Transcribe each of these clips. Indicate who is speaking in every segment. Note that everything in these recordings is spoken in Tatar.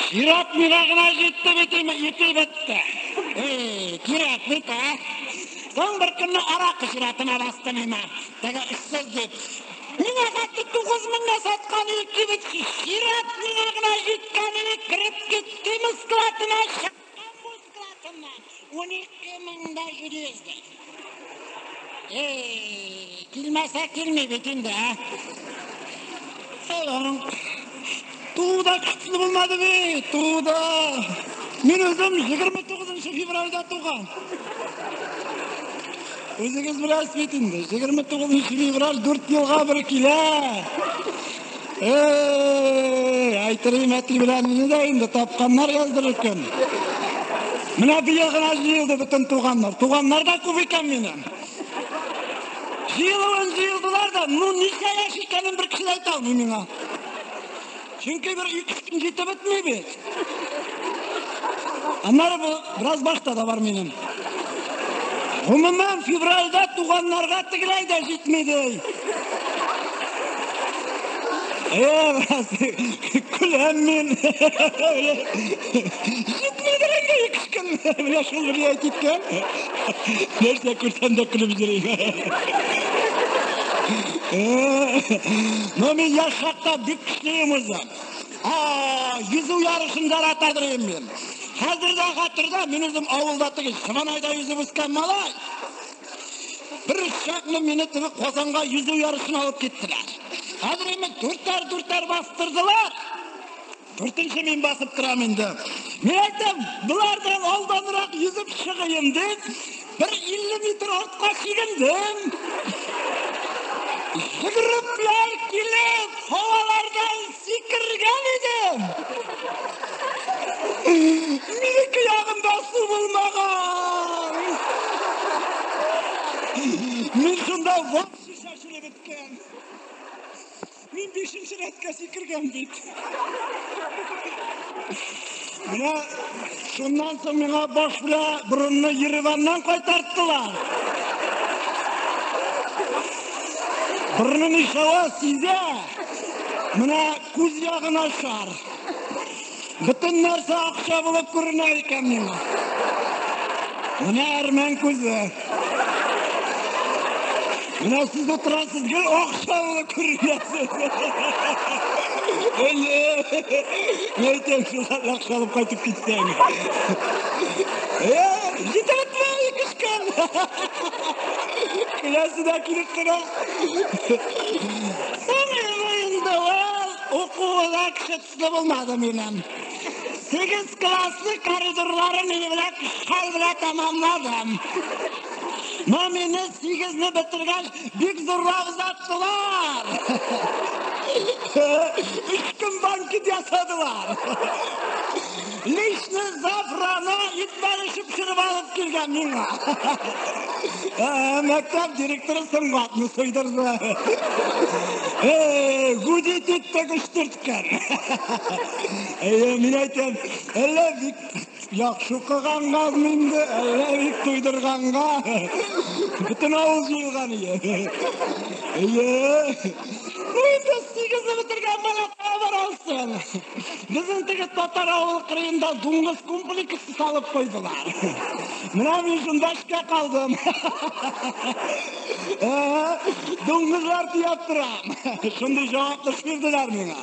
Speaker 1: Чират миңа гына җитте бит инде, ипи бетте. Эй, кирәк бит, ә? Соң бер көнне аракы чиратына бастым имә. Теге эшсез дип. Миңа хәтта 9 меңгә саткан кибетче, чират миңа гына җиткән иде, кереп киттем складына, чыккан бу складыннан. 12 700 ди. Эй, килмәсә килми бит инде, ә? Аның туу да көчле булмады бит, туу да. Мин үзем 29 февральдә туган. Үзегез беләсез бит инде, 29 февраль 4 елга бер килә. Эй, әйтерим әти белән мине дә инде тапканнар яздырыр көн. Менә быел гына җыелды бөтен туганнар. Туганнар да күп икән минем. Җыелуын җыелдылар да, ну ничә яшь икәнен бер кеше дә әйтә алмый миңа. Чөнки бер ике көн җитеп бетми бит. Аннары бу бераз башта да бар минем. Гомумән, февральдә туганнарга тегеләй дә җитми ди. Бераз көләм мин. Җитмидер инде ике көн. Менә шул бер әйтеп киткән. Нәрсә күрсәм дә көлеп йөрим. Но мин яшь чакта бик көчле үзем. Йөзү ярышын яратадыр идем мин. Хәзер дә хәтердә, мин үзем авылда теге Шыманайда йөзеп үскән малай. Бер чакны мине теге Казанга йөзү ярышына алып киттеләр. Хәзер инде дүртәр-дүртәр бастырдылар. Дүртенче мин басып торам инде. Мин әйтәм, болардан алданрак йөзеп чыгыйм дип, бер 50 метр артка чигендем. Йөгерепләр килеп, һавалардан сикергән идем. Минеке ягында су булмаган. Мин шунда вообще шашылып беткән. Мин бишенче рәткә сикергән бит. Менә шуннан соң миңа баш белән борынны Ереваннан кайтарттылар. Борыны ничава сизә. Менә күз ягы начар. Бөтен нәрсә акча булып күренә икән миңа. Менә әрмән күзе. Менә сез утырасыз, гел акча булып күренәсез. Әйе. Мин әйтәм, шул акча алып кайтып китсәң. Җитеп бетмәй ике көн. Киләсе дә килеп тора. Соң инде ул укуы кеше төсле булмады минем. Сигез класслы коридорларын белән хәл белән тәмамладым. Но мине сигезне бетергәч бик зурлап озаттылар. 3 көн банкет ясадылар. Лично заврана ит бәлеше пешереп алып килгән миңа. Мәктәп директоры Сөнгатны суйдырды. Гудеть иттек өч-дүрт көн. Мин әйтәм, әллә бик яхшы укыганга инде, әллә бик туйдырганга. Бөтен авыл җыелган иде. Әйе. Ну инде сигезне бетергән бала кая бара алсын? Безнең теге татар авылы кырыенда дуңгыз комплексы салып куйдылар. Менә мин шунда эшкә калдым. Дуңгызлар төяп торам. Шундый җаваплы эш бирделәр миңа.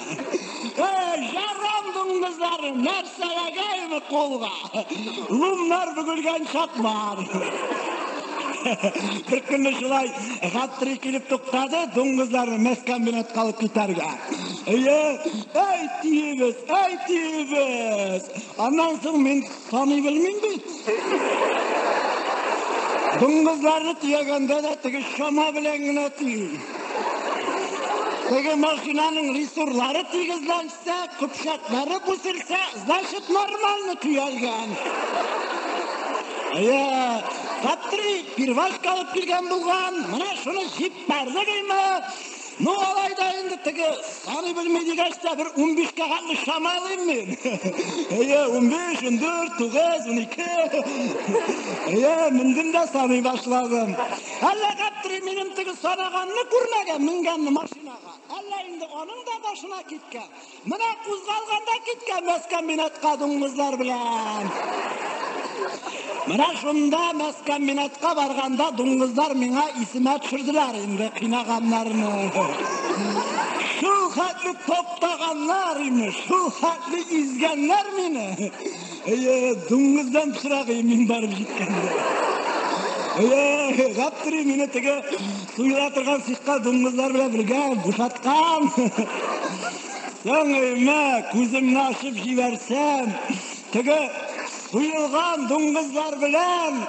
Speaker 1: Жарам дуңгызлары, нәрсәгә кулга? Ломнар бөгелгән чаклар. Бер көнне шулай Гатри килеп туктады, дуңгызларны мяскомбинатка алып китәргә. Әйе, әй тиебез, әй тиебез. Аннан соң мин саный белмим бит. Дуңгызларны төягәндә дә теге чама белән генә төйим. Теге машинаның рессорлары тигезләнсә, көпчәкләре бүселсә, значит, нормально төялгән. Әйе, Гатри первашка алып килгән булган, менә шуны җиппәрдек име. Ну, алай да инде теге саный белми дигәч тә бер 15-кә хәтле чамалыйм мин. Әйе, 15, 14, 9, 12. Әйе, мендем дә саный башладым. Әллә Гаптри минем теге санаганны күрмәгән, менгәнне машинага. Әллә инде аның да башына киткән. Менә кузгалганда киткән мәскомбинатка дуңгызлар белән. Менә шунда мәскомбинатка барганда дуңгызлар миңа исемә төшерделәр инде кыйнаганнарны. Шул хәтле топтаганнар имеш, шул хәтле изгәннәр мине. Әйе, дуңгыздан пычрак мин барып җиткәндә. Әйе, Гаптри мине теге суела торган цехка дуңгызлар белән бергә бушаткан. Соң әйме, күземне ачып җибәрсәм, теге суелган дуңгызлар белән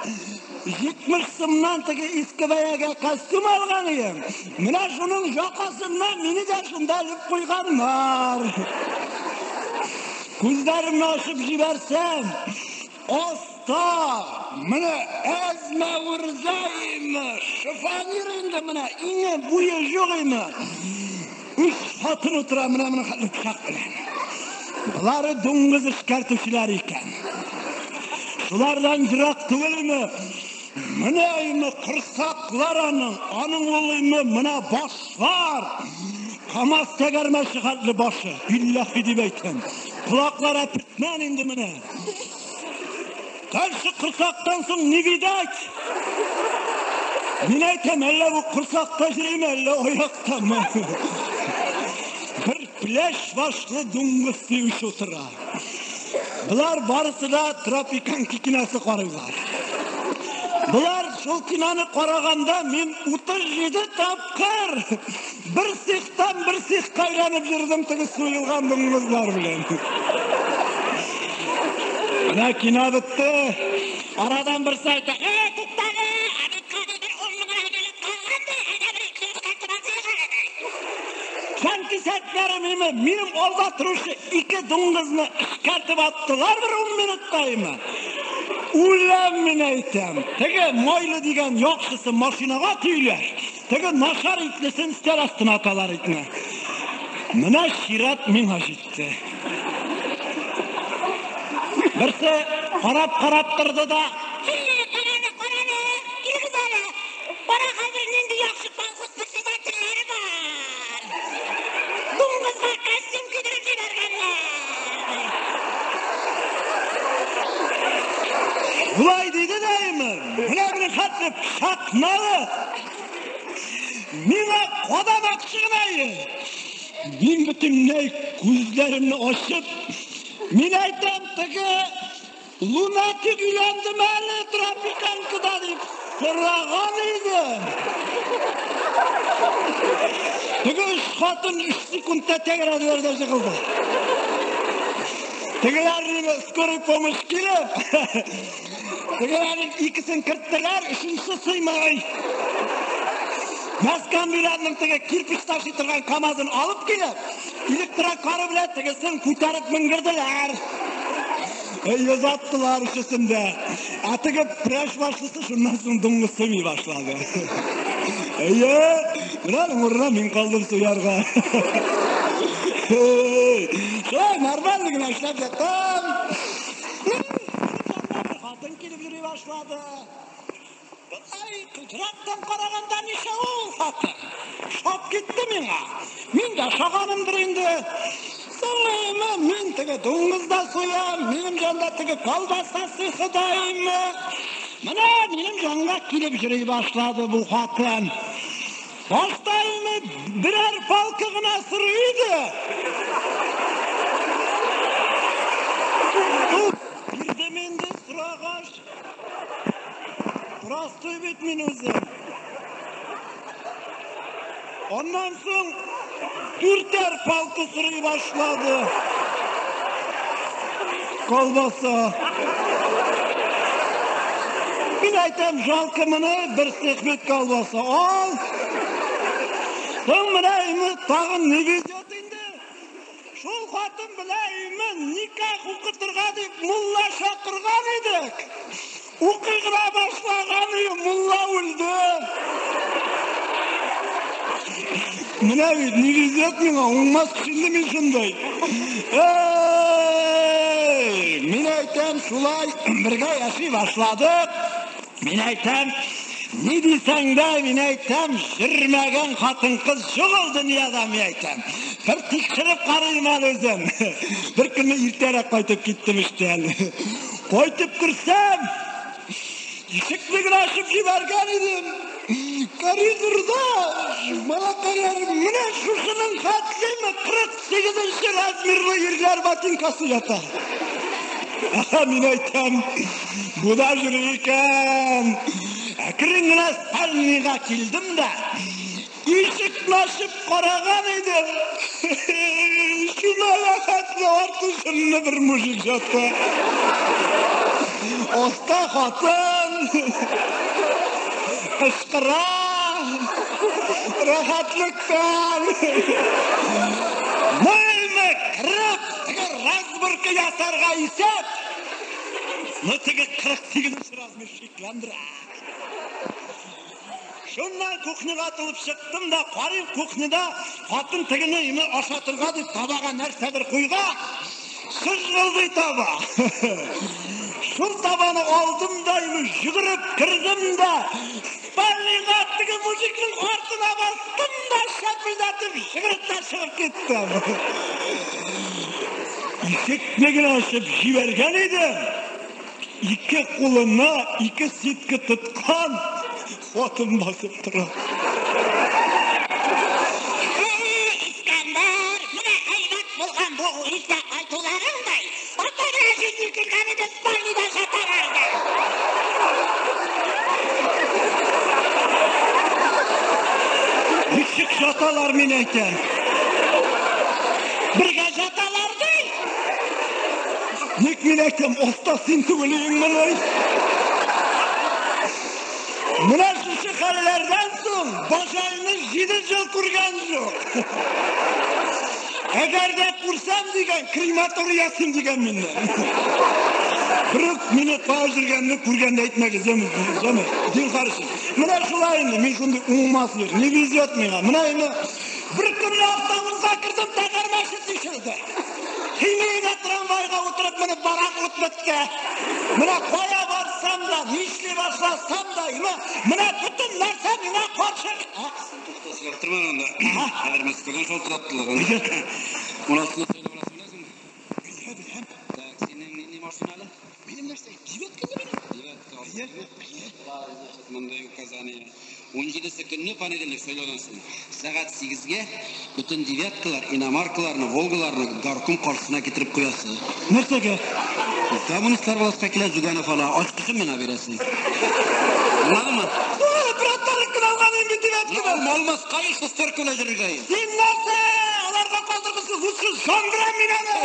Speaker 1: 70 сумнан теге иске бәягә костюм алган идем. Менә шуның якасыннан мине дә шунда элеп куйганнар. Күзләремне ачып җибәрсәм, аста менә әзмәвердә име, шифонер инде менә иңе буе юк име. Өч хатын утыра менә моның хәтле пычак белән. Болары дуңгыз эшкәртүчеләр икән. Шулардан ерак түгел име. Менә име корсаклар аның, аның ул име менә башлар. КамАЗ тәгәрмәче хәтле башы, билләһи дип әйтәм. Колаклар әпертмән инде менә. Дальше корсактан соң не видать. Мин әйтәм, әллә бу корсакта йөриме, әллә аяктамы? Бер пеләш башлы дуңгыз сөюче утыра. Болар барысы да Тропиканка киносы карыйлар. Болар шул киноны караганда мин 37 тапкыр бер цехтан бер цехка әйләнеп йөрдем теге суелган дуңгызлар белән. Менә кино бетте. Арадан берсе әйтә,
Speaker 2: "Э, туктагы, ә бит хәзер бер 10 мең генә түләп калган да, әйдә бер ике йөз кайтып алсак әле."
Speaker 1: Җанкисәкләрем име, минем алда торучы ике дуңгызны эшкәртеп аттылар бер 10 минутта име. Үләм мин әйтәм. Теге майлы дигән яхшысы машинага төйләр. Теге начар итлесен өстәл астына аталар итне. Менә чират миңа җитте. Берсе карап-карап торды да,
Speaker 2: "Э, караны, караны, килегез әле. Кара хәзер нинди яхшы колхоз председательләре бар. Дуңгызга костюм кидереп җибәргәннәр."
Speaker 1: Болай диде дә име, менә моның хәтле пычакны алып, миңа кадамакчы гына иде. Мин бөтенләй күзләремне ачып, мин әйтәм, теге лунатик өйләндеме әле Тропиканкада дип сораган идем. Теге өч хатын 3 секундта тәгәрәделәр дә җыгылды. Тегеләр скорый помощь килеп, тегеләрнең икесен керттеләр, өченчесе сыймый. Мәскомбинатның теге кирпич ташый торган КамАЗын алып килеп, электрокары белән тегесен күтәреп менгерделәр. Эй, озаттылар өчесен дә. Ә теге пеләш башлысы шуннан соң дуңгыз суймый башлады. Әйе, менә аның урынына мин калдым суярга. Шулай нормально гына эшләп яттым. Бер хатын килеп йөри башлады. Ай, ерактан караганда ничә ул хатын. Шап китте миңа. Мин дә ошаганымдыр инде. Соң эме, мин теге дуңгыз да суям, минем янда теге колбаса цехы да име. Менә минем янга килеп йөри башлады бу хатын. Башта име берәр палка гына сорый иде. Бирдем инде сорагач. Простой бит мин үзем. Аннан соң дүртәр палка сорый башлады. Колбаса. Мин әйтәм, жалко моны, бер цех бит колбаса. Ал. Соң менә име тагын не везет инде. Шул хатын белән име никах укытырга дип мулла чакырган идек. Укый гына башлаган идем, мулла үлде. Менә бит, не везет миңа, уңмас кеше мин шундай. Эй, мин әйтәм, шулай бергә яши башладык. Мин әйтәм, ни дисәң дә, мин әйтәм, жүрмәгән хатын-кыз юк ул дөньяда, мин әйтәм. Бер тикшереп карыйм әле үзем. Бер көнне иртәрәк кайтып киттем эштән. Кайтып керсәм, ишекне генә ачып җибәргән идем. Коридорда малакайлар менә шушының хәтлеме 48 размерлы ирләр ботинкасы ята. Мин әйтәм, бу да йөри икән. Әкрен генә спальныйга килдем дә, ишекне ачып караган идем. Шуна хәтле артышымны бер мужик ята. Оста хатын. Кычкыра. Рәхәтлектән. Мыйны кереп, теге разборка ясарга исәп. Но теге 48 размер шикләндерә. Шуннан кухняга атылып чыктым да, карыйм кухняда хатын тегене име ашатырга дип табага нәрсәдер куйган. Сызгылдый таба. Шул табаны алдым да име йөгереп кердем дә, спальныйга теге мужикның артына бастым да шәпелдәтеп йөгереп тә чыгып киттем. Ишекне генә ачып җибәргән идем. Ике кулына ике ситка тоткан хатын басып тора.
Speaker 2: Искәндәр, менә әйбәт булган бу иртә кайтуларыңдай. Ата белән җитми килгән иде, спальныйда жаталар да.
Speaker 1: Ничек жаталар, мин әйтәм.
Speaker 2: Бергә жаталар ди.
Speaker 1: Ник мин әйтәм, оста син түгел идеңмени? Менә шушы хәлләрдән соң башайны 7 ел күргән юк. Әгәр дә күрсәм дигән, крематорий ясыйм дигән миннән. Берүк мине кая йөргәнне күргәндә әйтмәгез, яме, яме, зинһар өчен. Менә шулай инде, мин шундый уңмас ир, не везет миңа. Менә инде бер көнне автобуска кердем, тәгәрмәче тишелде. Химиягә трамвайга утырып менеп барам, ут бетте. Менә кая барсам да, нишли башласам да, менә бөтен нәрсә миңа каршы.
Speaker 3: Туктасылар торман анда. Хәзер Мәскәүдән шалтыраттылар. Монысын сөйләп аласың, беләсеңме?
Speaker 1: Беләм.
Speaker 3: Так, синең нинди машина әле?
Speaker 1: Минем нәрсә? Девятка минем.
Speaker 3: Девятка. Значит, мондай указание. 17 көнне понедельник сайлаудан соң сәгать 8-гә бөтен девяткалар, иномаркаларны, Волгаларны горком каршысына китереп куясы.
Speaker 1: Нәрсәгә?
Speaker 3: Коммунистлар властька килә, Зюганов ала, ачкычын миңа бирәсең. Аңладыңмы?
Speaker 1: Братларың кына алган инде девятканы.
Speaker 3: Алмаска шестерка белән йөрергә.
Speaker 1: Син нәрсә? Аларга калдыргысыз, лучше яндырам мин аны.